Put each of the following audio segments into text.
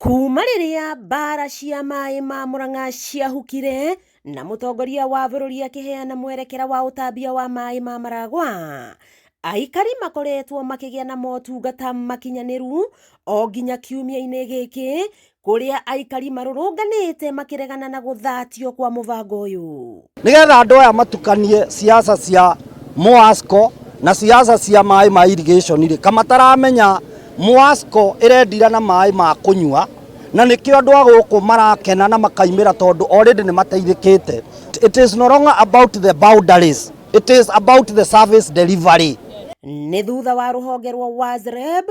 Kuma rĩrĩa mbara cia maĩ ma Murang'a ciahukire na mũtongoria wa bũrũri akĩheana mwerekera wa ũtambia wa maĩ ma Maragwa, aikari makoretwo makĩgĩa na motungata makinyanĩru o nginya kiumia-inĩ gĩkĩ kũrĩa aikari marũrũnganĩte makĩregana na gũthatio kwa mũbango ũyũ. Nigetha andũ aya matukanie siasa cia Mwasco na siasa cia maĩ ma irrigation rĩ, kamataramenya Mwasco ĩrendira na maĩ ma kũnyua, na nĩkĩo andũ a gũkũ marakena na makaimĩra tondũ already nĩ mateithĩkĩte. It is no longer about the boundaries, it is about the service delivery. Nĩ thutha wa rũhonge rwa WASREB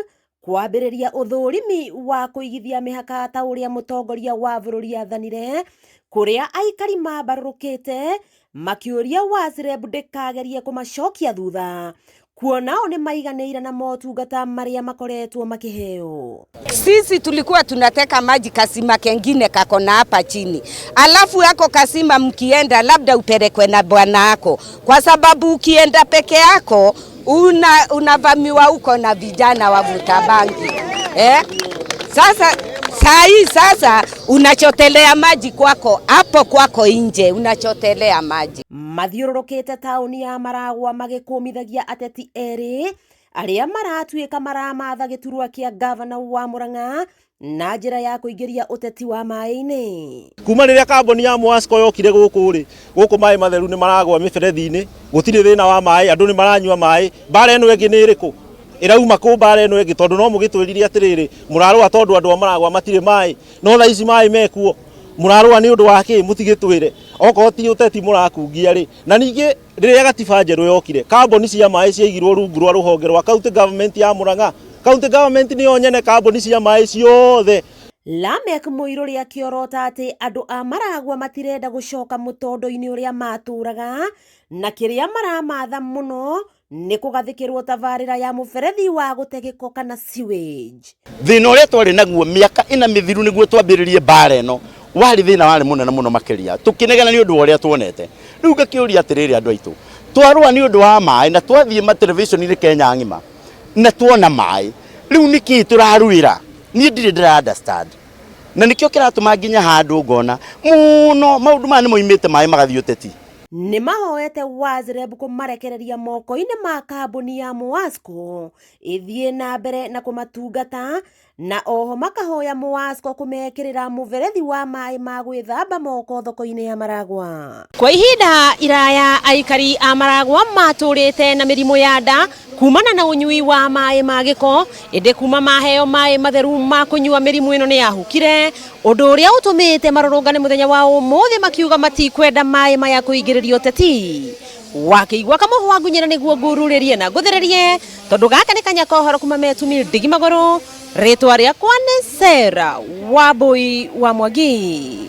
kwambĩrĩria ũthũrimi wa kũigithia mĩhaka ta ũrĩa mũtongoria wa bũrũri athanire, kũrĩa aikari mambarũrũkĩte makĩũria WASREB ndĩkagerie kũmacokia thutha, kuona o nĩ maiganĩire na motungata marĩa makoretwo makĩheo. Sisi tulikuwa tunateka maji kasima kengine kako na hapa chini, alafu yako kasima mkienda labda upelekwe na bwana yako, kwa sababu ukienda peke yako unavamiwa huko na vijana wavuta bangi eh? Sasa saa hii sasa unachotelea maji kwako hapo kwako nje unachotelea maji. Mathiũrũrũkĩte taũni ya Maragwa magĩkũmithagia ateti erĩ arĩa maratuĩka maramatha gĩturwa kĩa gavana wa Murang'a na njĩra ya kũingĩria ũteti wa maĩ-inĩ. Kuma rĩrĩa kambuni ya Mwasco yokire gũkũ rĩ, gũkũ maĩ matheru nĩ maragwa mĩberethi-inĩ, gũtirĩ thĩna wa maĩ, andũ nĩ maranyua maĩ. Mbara ĩno ĩngĩ nĩ ĩrĩkũ? Ĩrauma kũ mbara ĩno ĩngĩ? Tondũ no mũgĩtwĩrire atĩrĩrĩ, mũrarũa tondũ andũ a Maragwa matirĩ maĩ, no thaa ici maĩ mekuo. Mũrarũa nĩ ũndũ wa kĩ? Mũtigĩtwĩre. Okorwo ti ũteti mũrakungia rĩ. Na ningĩ rĩrĩa gatiba njerũ yokire, kambuni cia maĩ ciaigirwo rungu rwa rũhonge rwa county government ya Murang'a. County government nĩyo nyene kambuni cia maĩ ciothe. Lamek Mũirũrĩ akĩorota atĩ andũ a Maragwa matirenda gũcoka mũtondo-inĩ ũrĩa matũraga, na kĩrĩa maramatha mũno nĩ kũgathĩkĩrwo tabarĩra ya mũberethi wa gũte gĩko kana sewage. Thĩna ũrĩa twarĩ naguo mĩaka ĩna mĩthiru nĩguo twambĩrĩrie mbara ĩno warĩ thĩna warĩ mũnene mũno makĩria, tũkĩnegena nĩ ũndũ wa ũrĩa tuonete. Rĩu ngakĩũria atĩrĩrĩ, andũ aitũ, twarũa nĩ ũndũ wa maĩ na twathiĩ matelevisheni-inĩ Kenya ng'ima na tuona maĩ, rĩu nĩkĩ tũrarũĩra? Niĩ ndirĩ ndĩra understand, na nĩkĩo kĩratũma nginya handũ ngona mũno maũndũ maya nĩ moimĩte maĩ magathiĩ ũteti. Nĩ mahoete WASREB kũmarekereria moko-inĩ ma kambuni ya Mwasco ĩthiĩ na mbere na kũmatungata, na oho makahoya Mwasco kũmekĩrĩra mũberethi wa maĩ ma gwĩthamba moko thoko-inĩ ya Maragwa. Kwa ihinda iraya aikari a Maragwa matũrĩte na mĩrimũ ya nda kumana na ũnyui wa maĩ ma gĩko, ĩndĩ kuma maheo maĩ matheru ma kũnyua mĩrimũ ĩno nĩ yahukire, ũndũ ũrĩa ũtũmĩte marũrũngane mũthenya wa ũmũthĩ makiuga matikwenda maĩ maya kũingĩrĩrio ũteti. Wakĩigua kamũhwa ngunyĩra nĩguo ngururĩrie na ngũthĩrĩrie, tondũ gaka nĩ kanya kohoro kuma metumi ndigi magũrũ. Rĩtwa rĩakwa nĩ Sarah Wambui wa Mwangi.